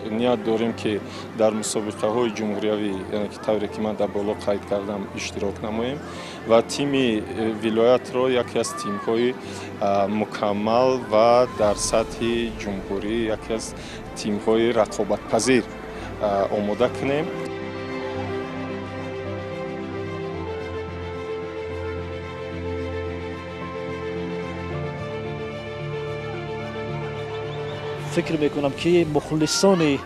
Ният дорем, ки дар мусобиқаҳои ҷумҳуриявӣ, яъне ки тавре ки ман дар боло қайд кардам, иштирок намоем ва тими вилоятро яке аз тимҳои мукаммал ва дар сатҳи ҷумҳурӣ яке аз тимҳои рақобатпазир омода кунем. Фикр мекунам, ки мухлисони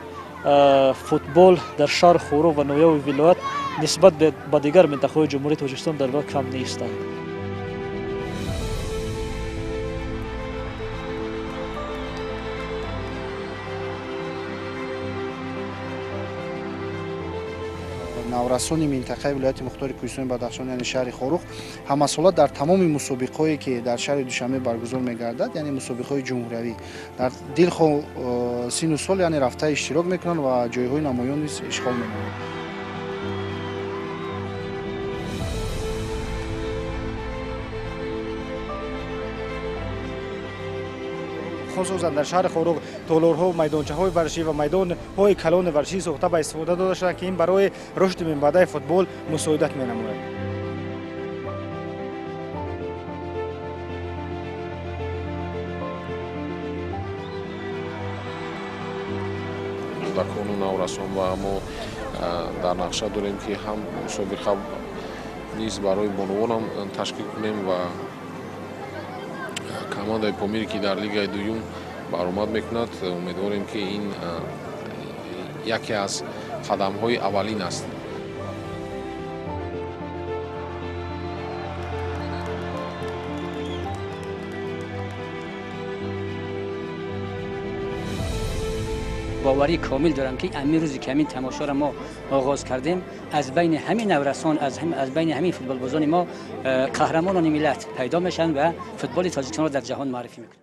футбол дар шаҳри Хоруғ ва ноҳияи вилоят нисбат ба дигар минтақаҳои Ҷумҳурии Тоҷикистон дар вилоят кам нестанд. Наврасони минтақаи вилояти мухтори Кӯҳистони Бадахшон, яъне шаҳри Хоруғ, ҳамасола дар тамоми мусобиқҳое, ки дар шаҳри Душанбе баргузор мегардад, яъне мусобиқаҳои ҷумҳуриявӣ, дар дилхоҳ сину сол, яъне рафта иштирок мекунанд ва ҷойҳои намоён низ ишғол менамоянд. Хусусан дар шаҳри Хоруғ толорҳо, майдончаҳои варзишӣ ва майдонҳои калони варзишӣ сохта ба истифода дода шуданд, ки ин барои рушди минбаъдаи футбол мусоидат менамояд. Кӯдакону наврасон ва мо дар нақша дорем, ки ҳам мусобиқа низ барои бонувонам ташкил кунем ва командаи Помире, ки дар лигаи дуюм баромад мекунад, умедворем, ки ин яке аз қадамҳои аввалин аст. Боварии комил дорам, ки ҳамин рӯзе ки ҳамин тамошоро мо оғоз кардем, аз байни ҳамин наврасон, аз байни ҳамин футболбозони мо қаҳрамонони миллат пайдо мешаванд ва футболи Тоҷикистонро дар ҷаҳон муаррифӣ мекунанд.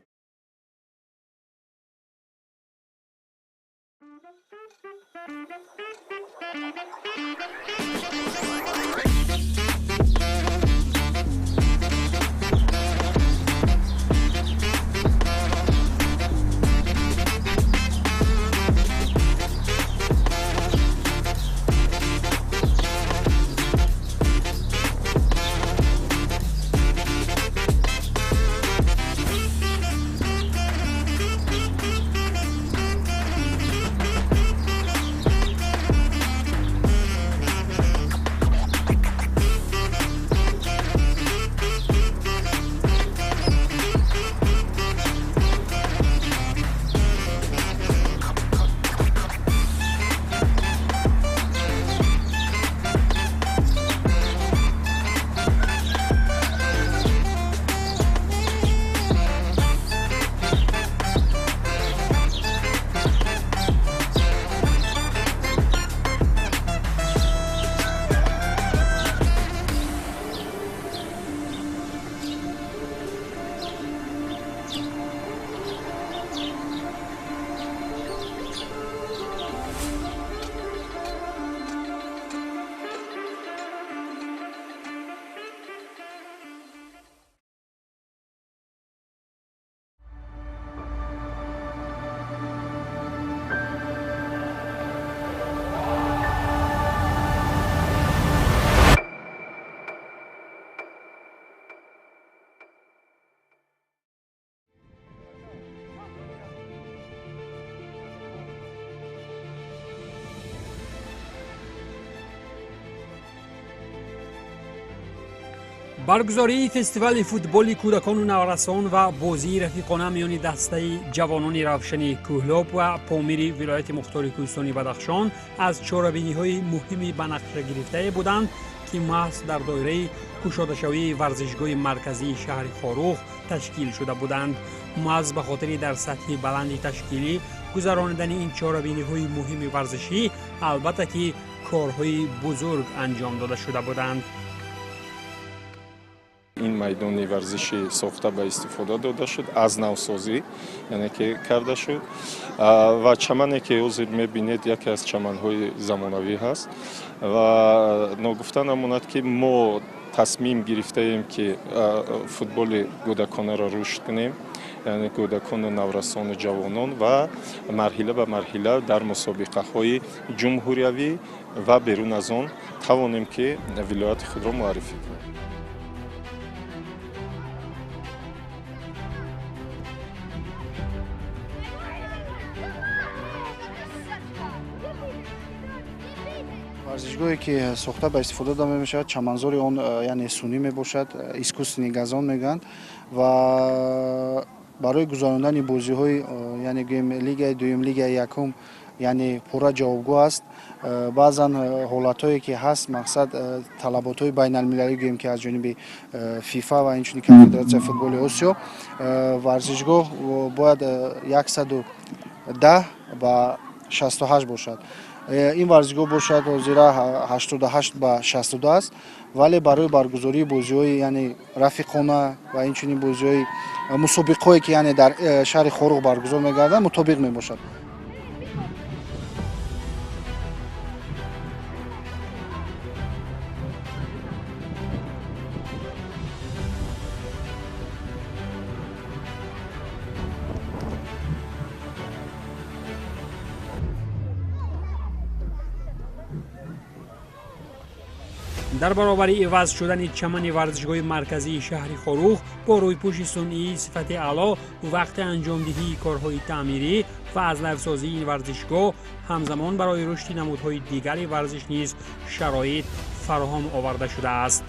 Баргузории фестивали футболи кӯдакону наврасон ва бозии рафиқона миёни дастаи ҷавонони Равшани Кӯҳлоб ва Помири вилояти мухтори Кӯҳистони Бадахшон аз чорабиниҳои муҳими ба нақша гирифтае буданд, ки маҳз дар доираи кушодашавии варзишгоҳи марказии шаҳри Хоруғ ташкил шуда буданд. Маҳз ба хотири дар сатҳи баланди ташкилӣ гузаронидани ин чорабиниҳои муҳими варзишӣ, албатта ки, корҳои бузург анҷом дода шуда буданд. Ин майдони варзишӣ сохта ба истифода дода шуд, аз навсозӣ, яъне ки карда шуд, ва чамане, ки ҳозир мебинед, яке аз чаманҳои замонавӣ ҳаст. Ва ногуфта намонад, ки мо Тасмим гирифтаем, ки футболи кӯдаконаро рушд кунем, яъне кӯдакону наврасону ҷавонон, ва марҳила ба марҳила дар мусобиқаҳои ҷумҳуриявӣ ва берун аз он тавонем, ки вилояти худро муаррифӣ кунем. Варзишгоҳе, ки сохта ба истифода дода мешавад, чаманзори он яъне сунъӣ мебошад, искусственный газон мегӯянд, ва барои гузарондани бозиҳои, яъне гӯем, лигаи дуюм, лигаи якум, яъне пурра ҷавобгӯ аст. Баъзан ҳолатҳое ки ҳаст, мақсад, талаботҳои байналмилалӣ, гӯем, ки аз ҷониби ФИФА ва инчунин Конфедератсияи футболи Осиё, варзишгоҳ бояд 110 ба 68 бошад. Ин варзишгоҳ бошад, ҳозира 88 ба 62 аст, вале барои баргузории бозиҳои, яъне рафиқона ва инчунин бозиҳои мусобиқҳое, ки яъне дар шаҳри Хоруғ баргузор мегарданд, мутобиқ мебошад. Дар баробари иваз шудани чамани варзишгоҳи марказии шаҳри Хоруғ бо рӯйпӯши сунъии сифати аъло, вақти анҷомдиҳии корҳои таъмирӣ ва аз навсозии ин варзишгоҳ, ҳамзамон барои рушди намудҳои дигари варзиш низ шароит фароҳам оварда шудааст.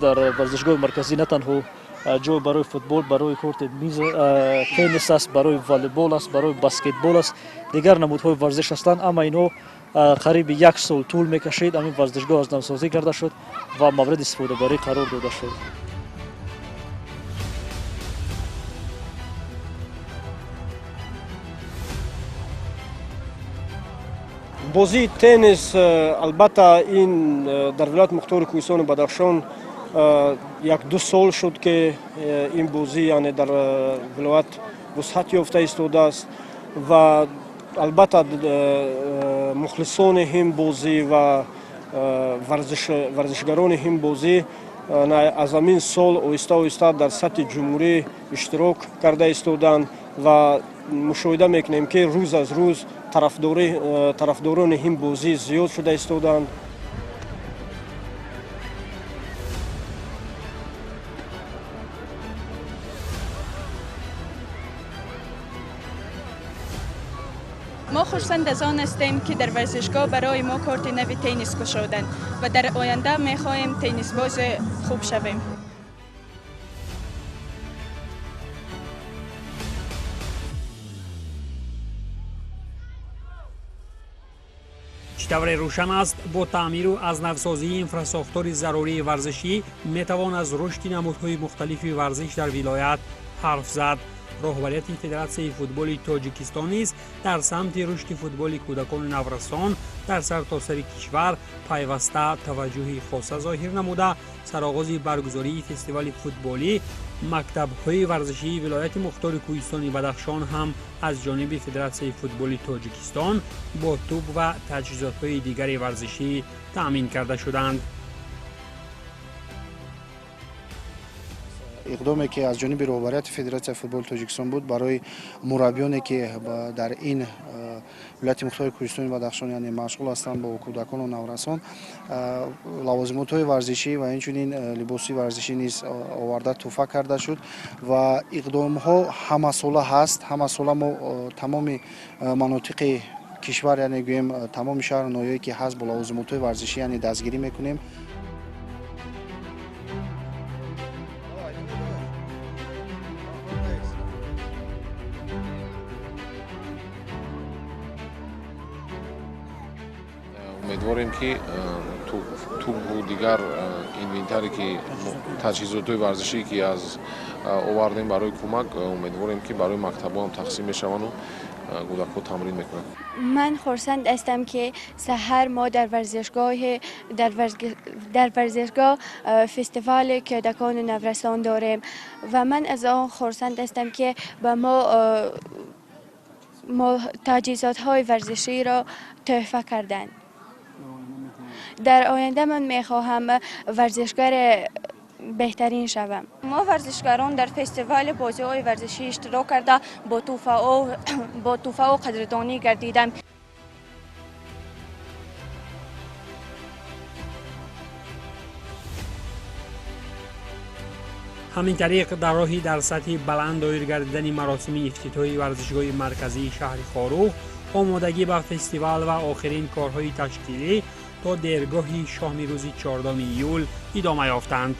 Дар варзишгоҳи марказӣ на танҳо ҷой барои футбол, барои корти миз теннис аст, барои волейбол аст, барои баскетбол аст, дигар намудҳои варзиш ҳастанд. Амма инҳо қариби як сол тӯл мекашид. Ҳамин варзишгоҳ аз навсозӣ карда шуд ва мавриди истифодабарӣ қарор дода шуд. Бозии теннис, албатта, ин дар вилояти мухтори Кӯҳистони Бадахшон 1-ду сол шуд, ки ин бозӣ, яъне, дар вилоят вусъат ёфта истодааст, ва албатта мухлисони ҳин бозӣ ва варзишгарони ҳин бозӣ аз ҳамин сол оҳиста оҳиста дар сатҳи ҷумҳурӣ иштирок карда истоданд, ва мушоҳида мекунем, ки рӯз аз рӯз тарафдорони ҳин бозӣ зиёд шуда истоданд. Мо хурсанд аз он ҳастем, ки дар варзишгоҳ барои мо корти нави теннис кушоданд ва дар оянда мехоҳем теннисбози хуб шавем. Чӣ тавре рӯшан аст, бо таъмиру аз навсозии инфрасохтори зарурии варзишӣ метавон аз рушди намудҳои мухталифи варзиш дар вилоят ҳарф зад. Роҳбарияти Федератсияи футболи Тоҷикистон низ дар самти рушди футболи кӯдакону наврасон дар сартосари кишвар пайваста таваҷҷӯҳи хоса зоҳир намуда, сароғози баргузории фестивали футболӣ мактабҳои варзишии вилояти мухтори Кӯҳистони Бадахшон ҳам аз ҷониби Федератсияи футболи Тоҷикистон бо тӯб ва таҷҳизотҳои дигари варзишӣ таъмин карда шуданд. Иқдоме, ки аз ҷониби роҳбарияти Федератсияи футболи Тоҷикистон буд, барои мураббиёне, ки дар ин вилояти мухтори Кӯҳистони Бадахшон, яъне, машғул ҳастанд бо кӯдакону наврасон, лавозимотҳои варзишӣ ва инчунин либоси варзишӣ низ оварда тӯҳфа карда шуд. Ва иқдомҳо ҳамасола ҳаст. Ҳамасола мо тамоми манотиқи кишвар, яъне гӯем, тамоми шаҳру ноҳияе ки ҳаст, бо лавозимотҳои варзишӣ, яъне, дастгирӣ мекунем. Умедворем, ки тӯбу дигар инвентаре, ки таҷҳизотҳои варзишӣ, ки аз овардем барои кӯмак, умедворем, ки барои мактабҳо ҳам тақсим мешаванду кӯдакҳо тамрин мекунанд. Ман хурсанд ҳастам, ки саҳар мо дар варзишгоҳ фестивали кӯдакону наврасон дорем, ва ман аз он хурсанд ҳастам, ки ба мо таҷҳизотҳои варзиширо туҳфа карданд. Дар оянда ман мехоҳам варзишгари беҳтарин шавам. Мо варзишгарон дар фестивали бозиҳои варзишӣ иштирок карда бо туҳфао қадрдонӣ гардидам. Ҳамин тариқ дар роҳи дар сатҳи баланд доир гардидани маросими ифтитоҳи варзишгоҳи марказии шаҳри Хоруғ, омодагӣ ба фестивал ва охирин корҳои ташкилӣ то дергоҳи шоми рӯзи 14 июл идома ёфтанд.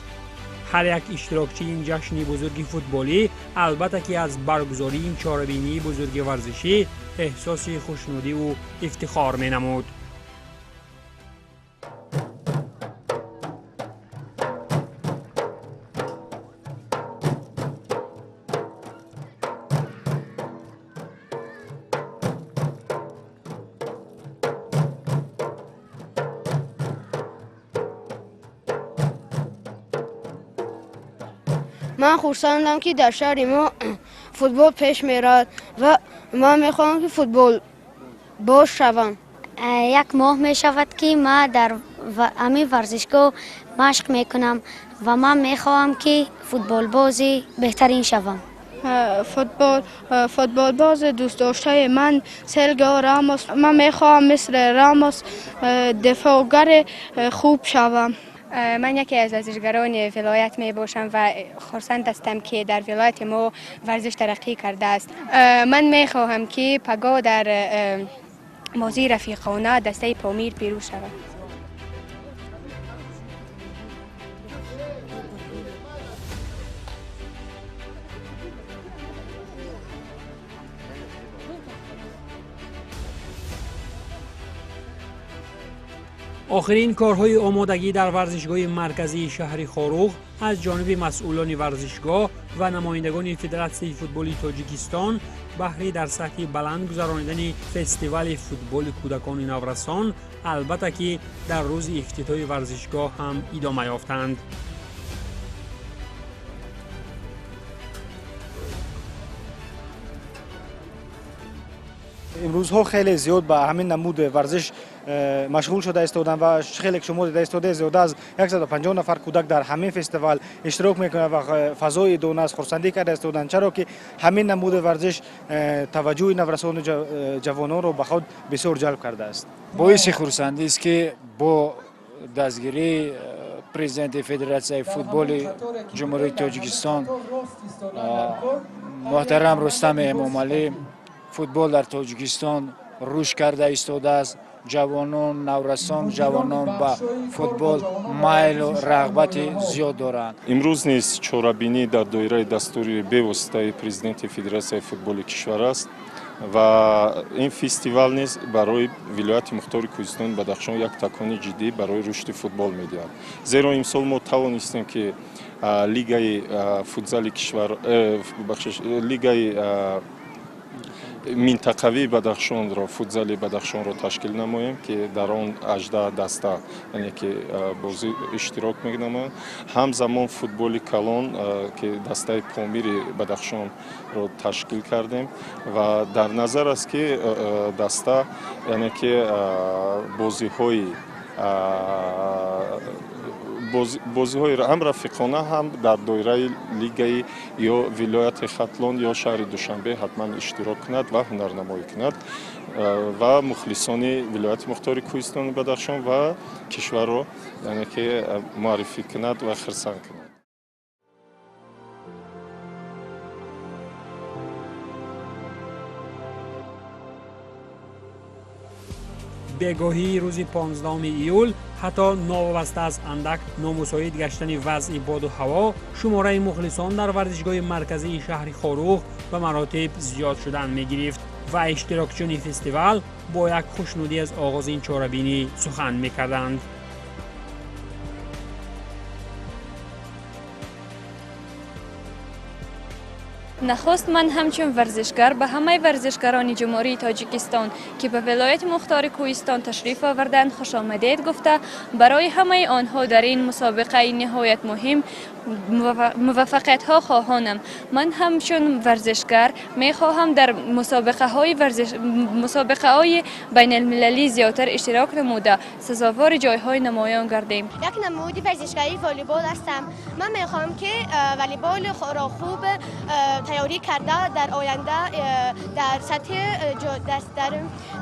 Ҳар як иштирокчии ин ҷашни бузурги футболӣ албатта ки аз баргузории ин чорабинии бузурги варзишӣ эҳсоси хушнудиву ифтихор менамуд. Ман хурсандам, ки дар шаҳри мо футбол пеш меравад ва ман мехоҳам, ки футболбоз шавам. Як моҳ мешавад, ки ман дар ҳамин варзишгоҳ машқ мекунам ва ман мехоҳам, ки футболбози беҳтарин шавам. Футболбози дӯстдоштаи ман Сергио Рамос. Ман мехоҳам мисли Рамос дифоъгари хуб шавам. Ман яке аз варзишгарони вилоят мебошам ва хурсанд ҳастам, ки дар вилояти мо варзиш тараққӣ кардааст. Ман мехоҳам, ки пагоҳ дар бозии рафиқона дастаи Помир пирӯз шавад. Охирин корҳои омодагӣ дар варзишгоҳи марказии шаҳри Хоруғ аз ҷониби масъулони варзишгоҳ ва намояндагони Федератсияи футболи Тоҷикистон баҳри дар сатҳи баланд гузаронидани фестивали футболи кӯдакони наврасон албатта ки дар рӯзи ифтитоҳи варзишгоҳ ҳам идома ёфтанд. Имрӯзҳо хеле зиёд ба ҳамин намуди варзиш машғул шуда истоданд ва хеле шумо дида истода зиёда аз 150 нафар кӯдак дар ҳамин фестивал иштирок мекунанд ва фазои идона аз хурсандӣ карда истоданд, чаро ки ҳамин намуди варзиш таваҷҷӯҳи наврасону ҷавононро ба худ бисёр ҷалб кардааст. Боиси хурсандист, ки бо дастгирии президенти Федератсияи футболи Ҷумҳурии Тоҷикистон муҳтарам Рустами Эмомалӣ футбол дар Тоҷикистон рушд карда истодааст. Ҷавонон, наврасон, ҷавонон ба футбол майлу рағбати зиёд доранд. Имрӯз низ чорабинӣ дар доираи дастури бевоситаи президенти Федератсияи футболи кишвар аст ва ин фестивал низ барои вилояти мухтори Кӯҳистони Бадахшон як такони ҷиддӣ барои рушди футбол медиҳад. Зеро имсол мо тавонистем, ки лигаи футзали кишвар, лигаи минтақавии Бадахшонро, футзали Бадахшонро ташкил намоем, ки дар он 18 даста, яъне ки бозӣ иштирок менамоянд. Ҳамзамон футболи калон, ки дастаи Помири Бадахшонро ташкил кардем ва дар назар аст, ки даста, яъне ки бозиҳои ҳам рафиқона, ҳам дар доираи лигаи ё вилояти Хатлон ё шаҳри Душанбе ҳатман иштирок кунад ва ҳунарнамоӣ кунад ва мухлисони вилояти мухтори Кӯҳистони Бадахшон ва кишварро, яъне ки муаррифӣ кунад ва хирсанд кунад. Бегоҳии рӯзи 15 июл ҳатто новобаста аз андак номусоид гаштани вазъи боду ҳаво, шумораи мухлисон дар варзишгоҳи марказии шаҳри Хоруғ ба маротиб зиёд шудан мегирифт ва иштирокчиёни фестивал бо як хушнудӣ аз оғози ин чорабинӣ сухан мекарданд. Нахуст ман ҳамчун варзишгар ба ҳамаи варзишгарони Ҷумҳурии Тоҷикистон, ки ба вилояти мухтори Кӯҳистон ташриф оварданд, хушомадед гуфта, барои ҳамаи онҳо дар ин мусобиқаи ниҳоят муҳим муваффақиятҳо хоҳонам. Ман ҳамчун варзишгар мехоҳам дар мусобиқаҳои байналмилалӣ зиёдтар иштирок намуда, сазовори ҷойҳои намоён гардем. Як намуди варзишгари волейбол ҳастам. Ман мехоҳам, ки волейболро хуб тайёрӣ карда, дар оянда дар сатҳи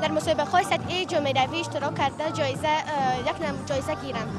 дар мусобиқаҳои сатҳи ҷумҳуриявӣ иштирок карда, як ҷоиза гирам.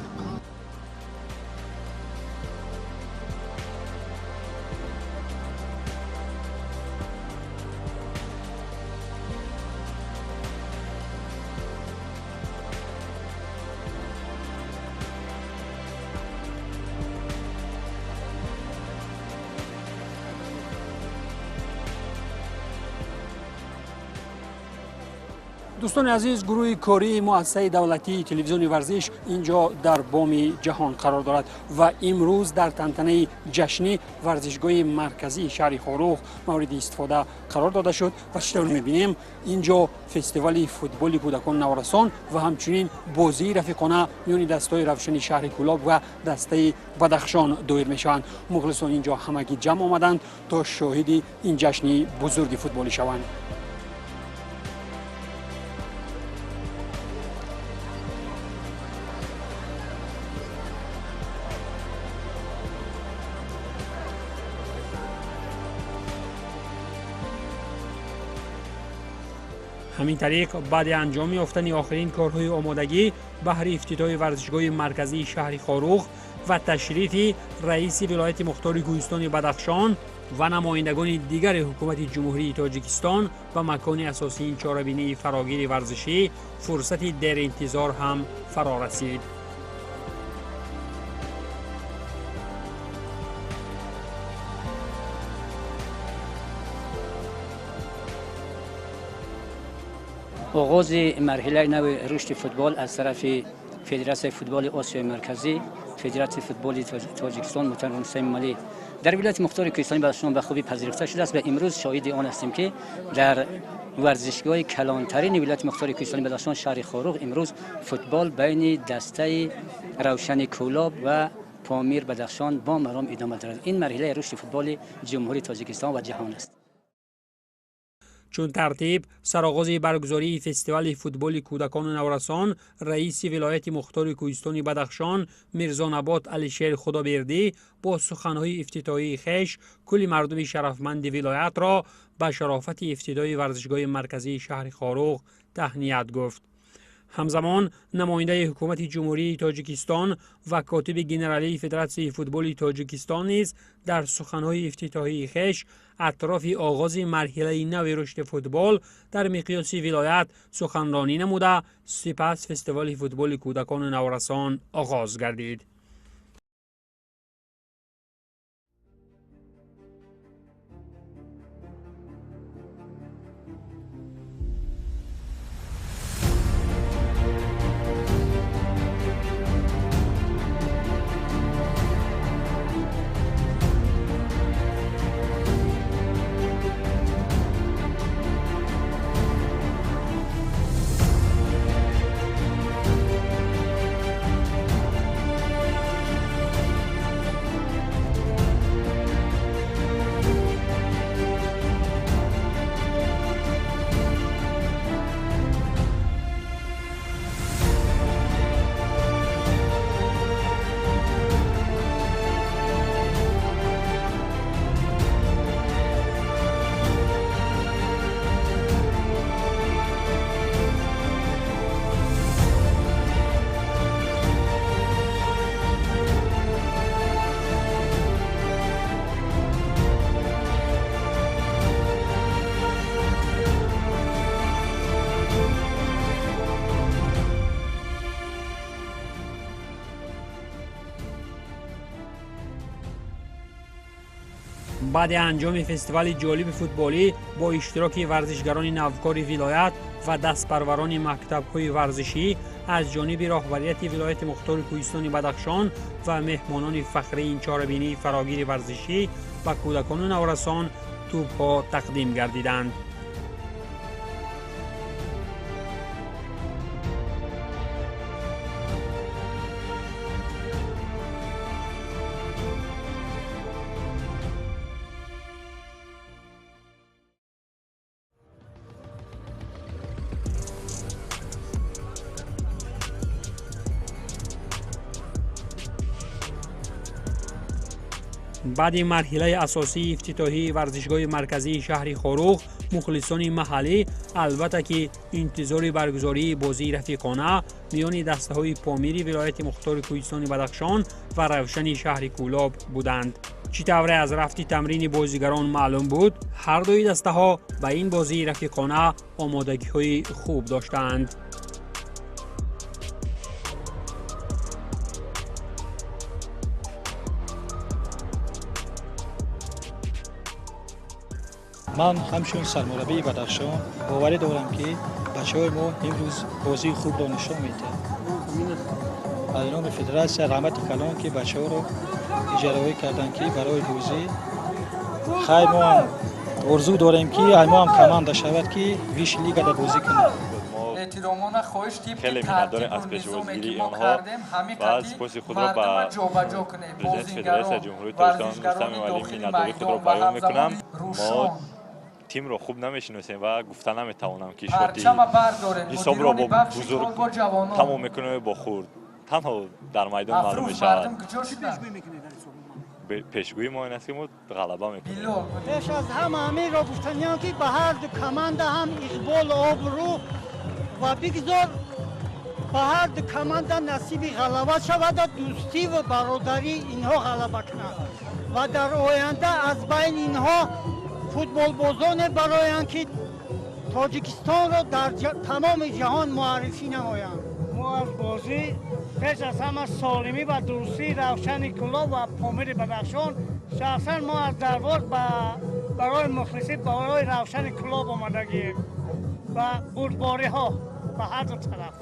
Дӯстони азиз, гурӯҳи кории муассисаи давлатии телевизиони варзиш инҷо дар боми ҷаҳон қарор дорад ва имрӯз дар тантанаи ҷашнӣ варзишгоҳи марказии шаҳри Хоруғ мавриди истифода қарор дода шуд ва чӣ тавр мебинем, инҷо фестивали футболи кӯдакон наврасон ва ҳамчунин бозии рафиқона миёни дастаҳои равшани шаҳри Кӯлоб ва дастаи Бадахшон доир мешаванд. Мухлисон инҷо ҳамагӣ ҷамъ омаданд то шоҳиди ин ҷашни бузурги футболӣ шаванд. Ҳамин тариқ, баъди анҷом ёфтани охирин корҳои омодагӣ баҳри ифтитоҳи варзишгоҳи марказии шаҳри Хоруғ ва ташрифи раиси вилояти мухтори Кӯҳистони Бадахшон ва намояндагони дигари ҳукумати Ҷумҳурии Тоҷикистон ба макони асосии ин чорабинии фарогири варзишӣ, фурсати деринтизор ҳам фаро расид. Оғози марҳилаи нави рушди футбол аз тарафи Федератсияи футболи Осиёи Марказӣ, Федератсияи футболи Тоҷикистон муҳтарам Рустам Эмомалӣ дар вилояти мухтори Кӯҳистони Бадахшон ба хубӣ пазируфта шудааст ва имрӯз шоҳиди он ҳастем, ки дар варзишгоҳи калонтарини вилояти мухтори Кӯҳистони Бадахшон, шаҳри Хоруғ, имрӯз футбол байни дастаи Равшани Кӯлоб ва Помир Бадахшон бо маром идома дорад. Ин марҳилаи рушди футболи Ҷумҳурии Тоҷикистон ва ҷаҳон аст. Чун тартиб, сароғози баргузории фестивали футболи кӯдакону наврасон раиси вилояти мухтори Кӯҳистони Бадахшон Мирзонабот Алишер Худобердӣ бо суханҳои ифтитоҳии хеш кулли мардуми шарафманди вилоятро ба шарофати ифтитоҳи варзишгоҳи марказии шаҳри Хоруғ таҳният гуфт. Ҳамзамон намояндаи ҳукумати Ҷумҳурии Тоҷикистон ва котиби генералии Федератсияи футболи Тоҷикистон низ дар суханҳои ифтитоҳии хеш атрофи оғози марҳилаи нави рушди футбол дар миқёси вилоят суханронӣ намуда, сипас фестивали футболи кӯдакону наврасон оғоз гардид. Баъди анҷоми фестивали ҷолиби футболӣ бо иштироки варзишгарони навкори вилоят ва дастпарварони мактабҳои варзишӣ аз ҷониби роҳбарияти вилояти мухтори Кӯҳистони Бадахшон ва меҳмонони фахрии ин чорабинии фарогири варзишӣ ба кӯдакону наврасон Тӯбҳо тақдим гардиданд. Баъди марҳилаи асосии ифтитоҳии варзишгоҳи марказии шаҳри Хоруғ, мухлисони маҳаллӣ албатта ки интизори баргузории бозии рафиқона миёни дастаҳои Помири вилояти мухтори Кӯҳистони Бадахшон ва Равшани шаҳри Кӯлоб буданд. Чӣ тавре аз рафти тамрини бозигарон маълум буд, ҳар дуи дастаҳо ба ин бозии рафиқона омодагиҳои хуб доштаанд. Ман ҳамчун сармураббии Бадахшон боварӣ дорам, ки бачаҳои мо имрӯз бозии хубро нишон медиҳанд. Аз номи федератсия раҳмати калон, ки бачаҳоро иҷораҳӣ карданд, ки барои бозӣ. Хай, мо ҳам орзу дорем, ки мо ҳам команда шавад, ки виш лигада бозӣ кунад. Хеле миннатдорем аз пешвозгирии онҳо ва сипоси худро ба президенти федератсияи Ҷумҳурии Тоҷикистон Рустам Эмомалӣ миннатдории худро баён мекунам. Мо тимро хуб намешиносем ва гуфта наметавонам, ки шоти ҳисобро бо бузург тамом мекунем бо хурд. Танҳо дар майдон маълум мешавад. Пешгӯии мо ин аст, ки мо ғалаба мекунем. Пеш аз ҳама ҳаминро гуфтаниям, ки ба ҳар ду команда ҳам иқболу обрӯ ва бигзор ба ҳар ду команда насиби ғалаба шавад, дӯстӣ ва бародарӣ инҳо ғалаба кунанд ва дар оянда аз байни инҳо футболбозоне бароянд, ки Тоҷикистонро дар тамоми ҷаҳон муаррифӣ намоянд. Мо аз бозӣ пеш аз ҳама солимӣ ва дурустии Равшани Кӯлоб ва Помири Бадахшон. Шахсан мо аз Дарвоз барои мухлисӣ барои Равшани Кӯлоб омадагием ва бурдбориҳо ба ҳар ду тараф.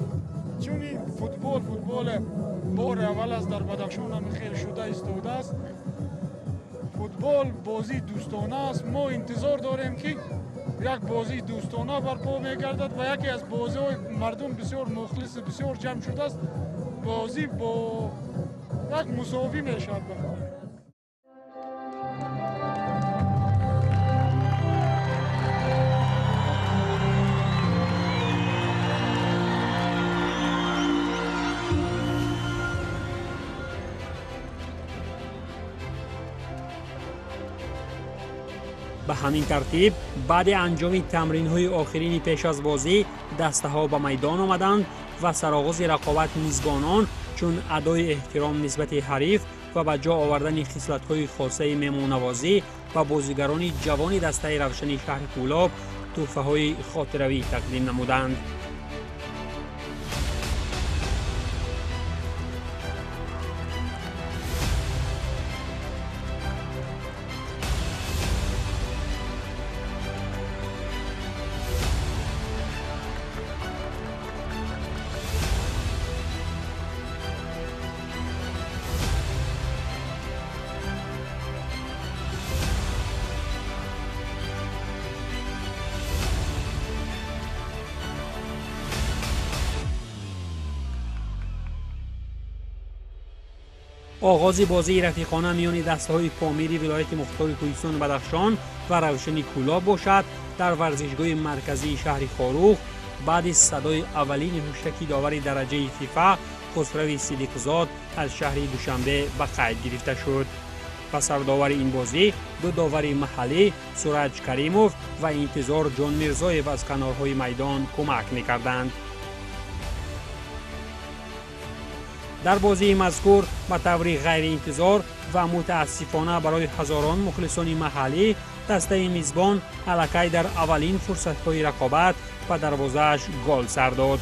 Чун ин футбол футболи бори аввал аст дар Бадахшон ҳам хел шуда истодааст. Футбол бозии дӯстона аст. Мо интизор дорем, ки як бозии дӯстона барпо мегардад ва яке аз бозиҳои мардум бисёр мухлис, бисёр ҷамъ шудааст. Бозӣ бо як мусовӣ мешавад. Ба ҳамин тартиб, баъди анҷоми тамринҳои охирини пеш аз бозӣ дастаҳо ба майдон омаданд ва сароғози рақобат мизбонон чун адои эҳтиром нисбати ҳариф ва ба ҷо овардани хислатҳои хосаи меҳмоннавозӣ ба бозигарони ҷавони дастаи Равшани шаҳри Кӯлоб тӯҳфаҳои хотиравӣ тақдим намуданд. Оғози бозии рафиқона миёни дастаҳои Помири вилояти мухтори Кӯҳистони Бадахшон ва Равшани Кӯлоб бошад дар варзишгоҳи марказии шаҳри Хоруғ баъди садои аввалини ҳуштаки довари дараҷаи ФИФА Хусрави Сидиқзод аз шаҳри Душанбе ба қайд гирифта шуд. Ба сардовари ин бозӣ ду довари маҳаллӣ Сураҷ Каримов ва Интизор Ҷонмирзоев аз канорҳои майдон кӯмак мекарданд. Дар бозии мазкур ба таври ғайриинтизор ва мутаассифона барои ҳазорон мухлисони маҳаллӣ дастаи мизбон аллакай дар аввалин фурсатҳои рақобат ба дарвозааш гол сар дод.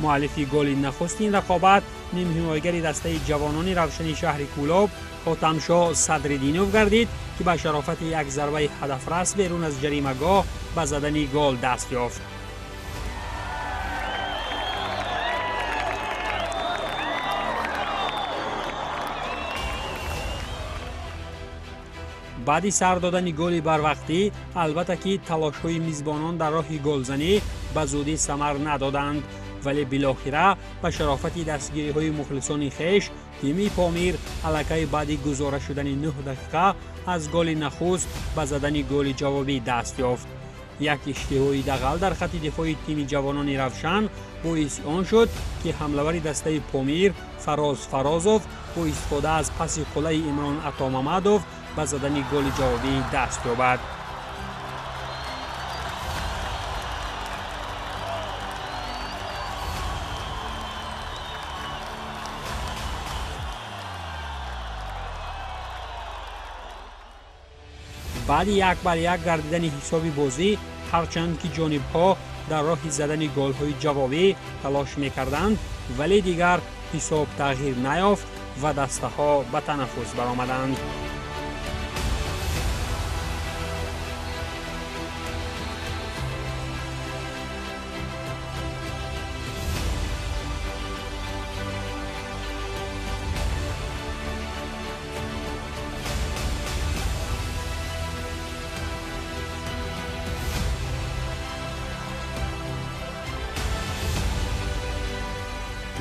Муаллифи голи нахустин рақобат нимҳимоягари дастаи ҷавонони Равшани шаҳри Кӯлоб Хотамшоҳ Садриддинов гардид, ки ба шарофати як зарбаи ҳадафрас берун аз ҷаримагоҳ ба задани гол даст ёфт. Баъди сар додани голи барвақтӣ, албатта ки талошҳои мизбонон дар роҳи голзанӣ ба зудӣ самар надоданд, вале билохира ба шарофати дастгириҳои мухлисони хеш тими Помир аллакай баъди гузора шудани 9 дақиқа аз голи нахуст ба задани голи ҷавобӣ даст ёфт. Як иштиҳои дағал дар хатти дифои тими ҷавонони Равшан боиси он шуд, ки ҳамлавари дастаи Помир Фароз Фарозов бо истифода аз паси қуллаи Имрон Атомамадов ба задани голи ҷавобӣ даст ёбад. Баъди 1-1 гардидани ҳисоби бозӣ, ҳарчанд ки ҷонибҳо дар роҳи задани голҳои ҷавобӣ талош мекарданд, вале дигар ҳисоб тағйир наёфт ва дастаҳо ба танаффус баромаданд.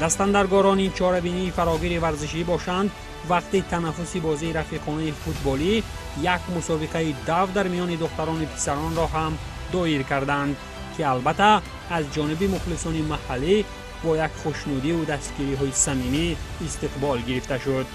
Дастандаргорони чорабинии фарогири варзишӣ бошанд, вақти танаффуси бозии рафиқонаи футболӣ як мусобиқаи дав дар миёни духтарони писаронро ҳам доир карданд, ки албатта аз ҷониби мухлисони маҳаллӣ бо як хушнудиву дастгириҳои самимӣ истиқбол гирифта шуд.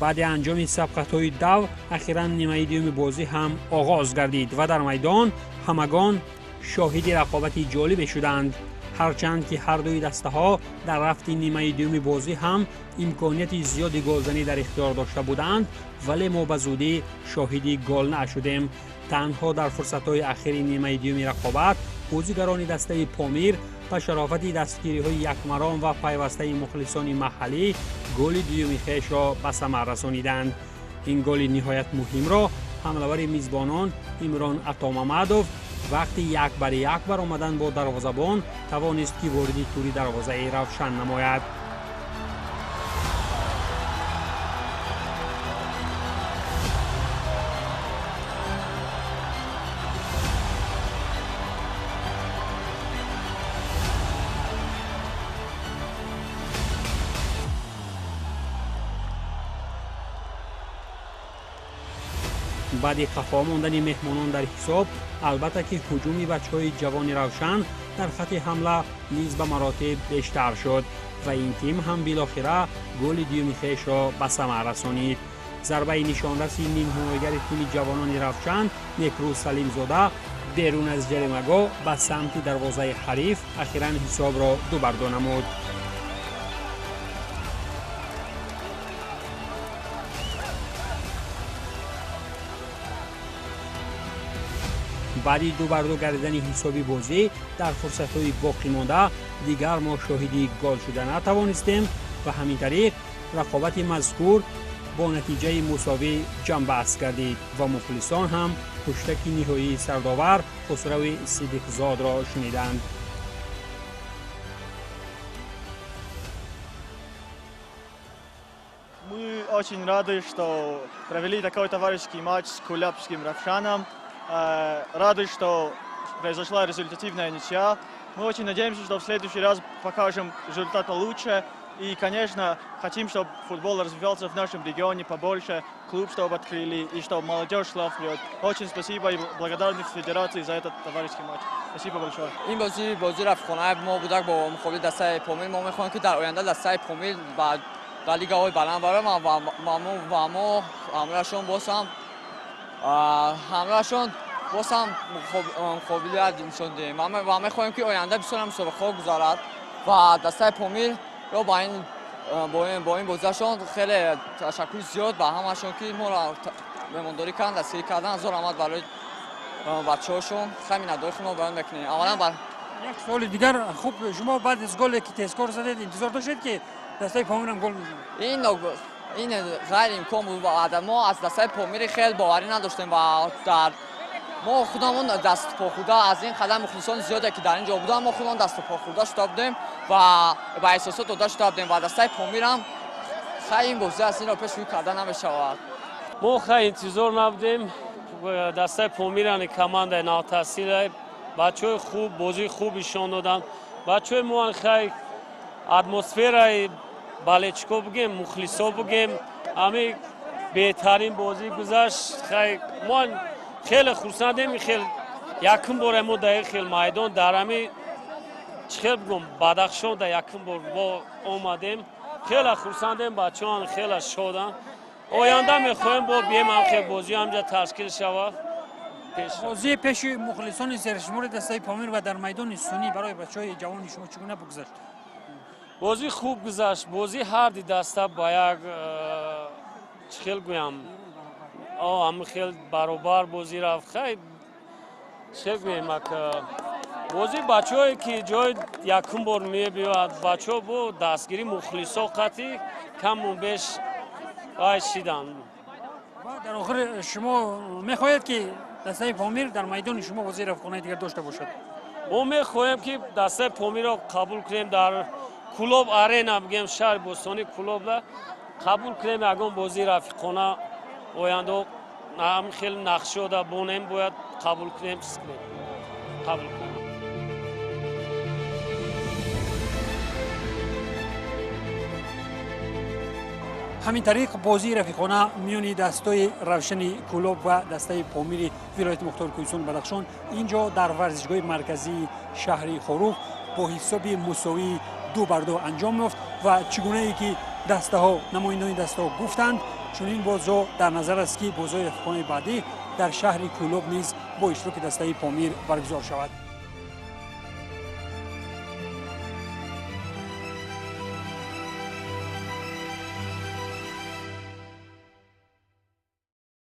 Баъди анҷоми сабқатҳои дав ахиран нимаи дуюми бозӣ ҳам оғоз гардид ва дар майдон ҳамагон шоҳиди рақобати ҷолибе шуданд. Ҳарчанд ки ҳар дуи дастаҳо дар рафти нимаи дуюми бозӣ ҳам имконияти зиёди голзанӣ дар ихтиёр дошта буданд, вале мо ба зудӣ шоҳиди гол нашудем. Танҳо дар фурсатҳои ахири нимаи дуюми рақобат бозигарони дастаи Помир ба шарофати дастгириҳои якмаром ва пайвастаи мухлисони маҳаллӣ голи дуюми хешро ба самар расониданд. Ин голи ниҳоят муҳимро ҳамлавари мизбонон Имрон Атомамадов вақти 1-1 баромадан бо дарвозабон тавонист, ки вориди тури дарвозаи Равшан намояд. Баъди қафо мондани меҳмонон дар ҳисоб, албатта ки ҳуҷуми бачаҳои ҷавони Равшан дар хатти ҳамла низ ба маротиб бештар шуд ва ин тим ҳам билохира голи дуюми хешро ба самар расонид. Зарбаи нишонраси нимҳимоягари тими ҷавонони Равшан Некрӯз Салимзода берун аз ҷаримагоҳ ба самти дарвозаи ҳариф ахиран ҳисобро дубардо намуд. Баъди дубарду гардидани ҳисоби бозӣ дар фурсатҳои боқӣ монда дигар мо шоҳиди гол шуда натавонистем ва ҳамин тариқ рақобати мазкур бо натиҷаи мусовӣ ҷамъбаст гардид ва мухлисон ҳам ҳуштаки ниҳоии сардовар Хусрави Сидиқзодро шуниданд. Мы очень рады, что провели такой товарищеский матч с кулябским Равшаном. Рады, что произошла результативная ничья. Мы очень надеемся, что в следующий раз покажем результат получше. И, конечно, хотим, чтобы футбол развивался в нашем регионе побольше, клуб чтобы открыли и чтобы молодежь шла вперед. Очень спасибо и благодарны федерации за этот товарищеский матч. Спасибо большое. Ин бозӣ бозии рафиқонаи мо буда бо муқобили дастаи Помир. Мо мехоҳем, ки дар оянда дастаи Помир ба лигаҳои баланд барояд ва мо ҳамроҳашон боз ҳам қобилият нишон диҳем ва мехоҳем, ки оянда бисёр мусобиқаҳо гузарад ва дастаи Помирро бо ин бозиашон хеле ташаккури зиёд ба ҳамашон, ки моро меҳмондорӣ карданд, дастгирӣ карданд. Ҳазор раҳмат барои бачаҳошон. Хеле миннатдории худро баён мекунем. Аввалан Як суоли дигар. Хуб, шумо баъд аз голе ки тезкор задед, интизор доштед, ки дастаи Помир ҳам гол мезанад? Ин ғайриимкон буд ва мо аз дастаи Помири хеле боварӣ надоштем ва дар мо худамон дастпохӯрда аз ин қадар мухлисони зиёде ки дар ин ҷо буданд, мо худамон дастпохӯрда шуда будем ва ба эҳсосот дода шуда будем ва дастаи Помирам хай ин бозӣ аст, инро пешгӯӣ карда намешавад. Мо хай интизор набудем. Дастаи Помирани командаи навтаъсила, бачаҳои хуб, бозии хуб ишон доданд. Бачаҳои мо хай атмосфераи болельщико бугем, мухлисо бугем, ҳами беҳтарин бозӣ гузашт. Хай мо хеле хурсандем, хел якум боре мо дар хел майдон, дар ҳами чӣ хел бигӯм, Бадахшон дар якум бор мо омадем. Хеле хурсандем, бачаҳоам хеле шоданд. Оянда мехоҳем бо бием, ҳам хел бозӣ ҳамҷа ташкил шавад. Бозии пеши мухлисони сершумори дастаи Помир ва дар майдони сунӣ барои бачаҳои ҷавони шумо чӣ гуна бигузашт? Бозӣ хуб гузашт. Бозӣ ҳарди даста ба як чӣ хел гӯям, ҳами хел баробар бозӣ рафт. Хай чӣ хел гӯем, ак бозӣ бачаҳое ки ҷои якум бор мебиёяд, бачаҳо бо дастгирӣ мухлисо қатъи каму беш вай шиданд. Дар охир шумо мехоҳед, ки дастаи Помир дар майдони шумо бозии рафиқонаи дигар дошта бошад? Мо мехоҳем, ки дастаи Помирро қабул кунем дар Кулоб Арена, бигем шаҳри бостонии Кулобда қабул кунем ягон бозии рафиқона оянда. Ҳам хеле нақшода бонем, бояд қабул кунем, чиз кунем, қабул кунем. Ҳамин тариқ бозии рафиқона миёни дастаи Равшани Кӯлоб ва дастаи Помири вилояти мухтори Кӯҳистони Бадахшон ин ҷо дар варзишгоҳи марказии шаҳри Хоруғ бо ҳисоби мусовии 2-2 анҷом ёфт ва чӣ гунае ки дастаҳо, намояндаони дастаҳо гуфтанд, чунин бозҳо дар назар аст, ки бозҳои рафиқонаи баъдӣ дар шаҳри Кӯлоб низ бо иштироки дастаи Помир баргузор шавад.